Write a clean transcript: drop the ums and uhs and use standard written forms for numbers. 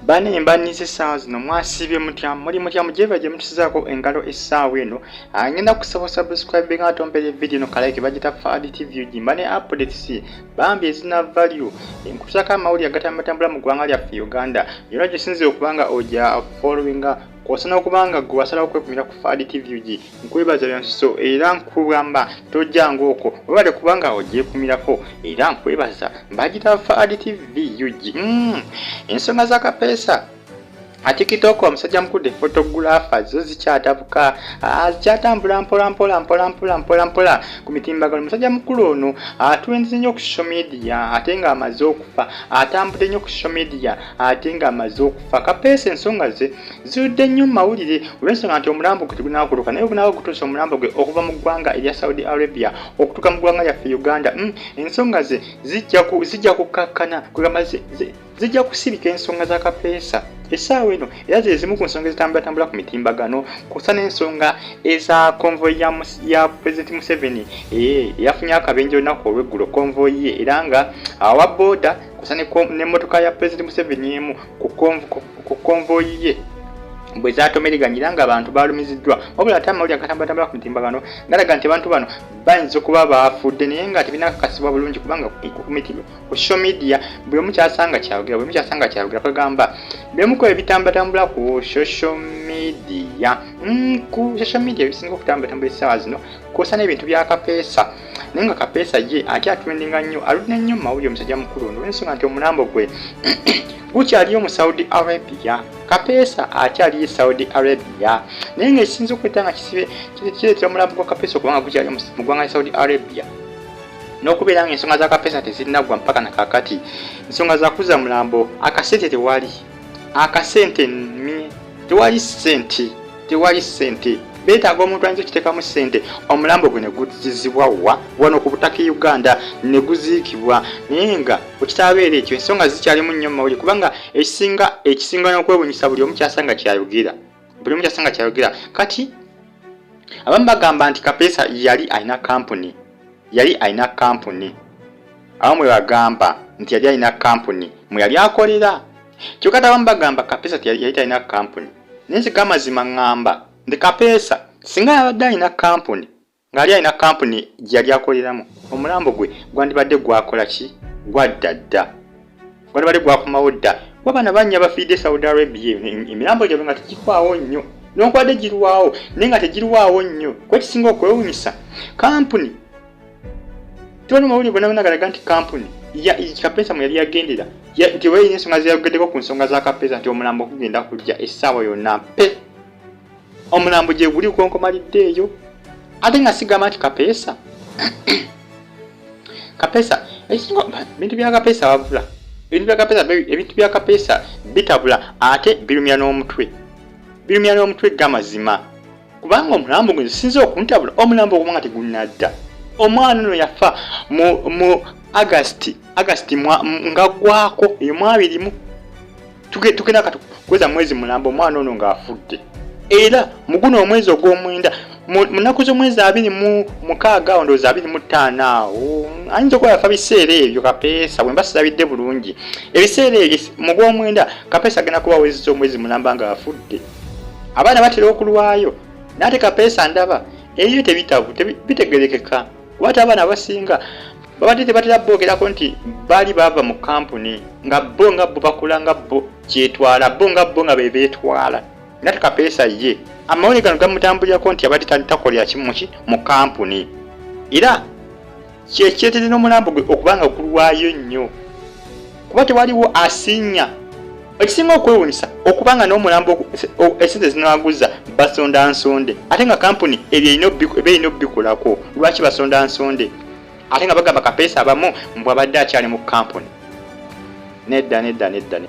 Bane mbanise essaawa zino, mwasiibye mutya? Muli mutya? Mugyeva gye mutusizaako engalo essaawa eno. Ngenda kusaba subscribe nga atompera video no kalike bagita Fad TV UG. Mbane updates bambi ezina value, nkutusako amawulire agatambatambula mu ggwanga lyaffe Uganda yonna gyesinzire okuba nga ojja followinga, kw'osa n'okuba nga gwe wasalawo okwekumira ku Fad TV UG. Nkwebaza byansuso era nkugamba tojja ng'okwo webale kubanga ogyekumirako, era nkwebaza mbagita Fad TV UG. Ensonga za Kapeesa atikitoko, omusajja mukulu photographer, zo zikyatabuka, zikyatambula mpola mpola mpola mpola mpola mpola ku mitimbagano. Omusajja mukulu ono atuwenze nnyo ku social media ate ng'amaze okufa, atambudde nnyo ku social media ate ng'amaze okufa. Kapeesa ensonga ze zirudde nnyo mu mawulire olw'ensonga nti omulambo gwe tegunaakuluka, naye ogunaaba gutuusa omulambo gwe okuva mu ggwanga erya Saudi Arabia okutuuka mu ggwanga lyaffe Uganda, ensonga ze zijja kukkakkana, kugamba zijja kusirika. Ensonga za Kapeesa essaawa eno era ze zimu ku nsonga ezitambulatambula ku mitimbagano, kusa n'ensonga eza convoy ya Pulezidenti Museveni eyafunye akabenje olunaku olw'eggulo, convoy ye era nga awa booda kusa n'emmotoka ya Pulezidenti Museveni emu ku convoy ye bwe zatomeriganye era ng'abantu balumiziddwa. Wabula ate amawulire agatambulatambula ku mitimbagano galaga nti abantu bano bayinza okuba baafudde, naye nga tebinakakasibwa bulungi, kubanga ku social media buli omu kyasanga kyayogera, buli omu kyasanga kyayogera. Kwegamba byemu ku ebitambulatambula ku social media, ku social media ebisinga okutambulatambula essaawa zino, kwosa n'ebintu bya Kapeesa. Naye nga Kapeesa ye ate atrendinga nnyo, aludde nnyo mu mawulire omusajja mukulu ono, olw'ensonga nti omulambo gwe gukyaliyo mu Saudi Arabia. Kapeesa akyaliyo e Saudi Arabia, naye nga ekisinza okuleeta nga kisibe kireetera omulambo gwa Kapeesa okuba nga gukyali mu ggwanga lya Saudi Arabia n'okubeera nga ensonga za Kapeesa tezinnaggwa mpaka na kaakati, ensonga za kuzza mulambo, akasente tewali, akasente tewali, ssente tewali, ssente beetaaga omuntu ayinza okiteekamu ssente omulambo gwe ne guzizibwa wa wano ku butaka e Uganda ne guziikibwa. Naye nga bwekitaabeera ekyo, ensonga zikyalimu nnyo mu mawulire, kubanga ekisinga n'okwewunyisa, buli omu kyasanga kyayogera, buli omu kyasanga kyayogera. Kati abamu bagamba nti Kapeesa yali alina kampuni, yali alina kampuni. Abamu bwe bagamba nti yali alina kampuni mwe yali akolera, kyokka ate abamu bagamba Kapeesa yali talina kampuni. Naye nze gamazima ŋŋamba nti Kapeesa singa yabadde alina kampuni, ng'ali alina kampuni gye yali akoleramu, omulambo gwe gwandibadde gwakola ki? Gwadda dda, gwandibadde gwakomawo dda. Kuba bana bannya bafiidde Saudi Arabia, emirambo gyabwe nga tegirwawo nnyo, newankubadde girwawo, naye nga tegirwawo nnyo. Kuba ekisinga okwewunyisa, kampuni tubona mawulire gonna gonna galaga nti kampuni Kapeesa mwe yali yagendera nti oba erina ensonga zeyayogeddeko ku nsonga za Kapeesa, nti omulambo gugenda kujja essaawa yonna mpe omulambo gye guli gukonkomalidde eyo. Ate nga sigamba nti Kapeesa ekisinga bintu bya Kapeesa, wabula ebintu bya Kapeesa, ebintu bya Kapeesa bitabula ate birumya n'omutwe, birumya n'omutwe gamazima, kubanga omulambo gwe sinza okuntabula, omulambo okuba nga tegunnadda. Omwana ono yafa mu August nga gwako eyo mu 20, tugenda kati kweza mwezi mulambo omwana ono ng'afudde. Era mu guno omwezi ogw'omwenda, mu nnaku z'omwezi 26 awo, ndowooza 25 awo, ayinza okuba yafa biseera ebyo Kapeesa, bwe mba sirabidde bulungi ebiseera ebyo mu gw'omwenda, Kapeesa agenda kuba awezezza omwezi mulamba ng'afudde. Abaana batera okulwayo, naye ate Kapeesa ndaba eyo tebitabu bitegerekeka, kuba ate abaana abasinga babadde tebatera boogerako nti baali baava mu kampuni, nga bo bakula, nga bo kyetwala, bo nga bo nga be beetwala. Naye ate Kapeesa ye amawulire gano gamutambulirako nti abadde takolera kimuki mu kampuni, era kyekireetedde n'omulambo gwe okuba nga gulwayo nnyo, kuba tewaliwo asinya. Ekisinga okwewunyisa okuba nga n'omulambo esente zinaguza basonda nsonde, ate nga kampuni ebyo eba erina obikolako. Lwaki basonda nsonde ate nga bagamba Kapeesa abamu mbw abadde akyali mu kampuni? Nedda, nedda, nedda.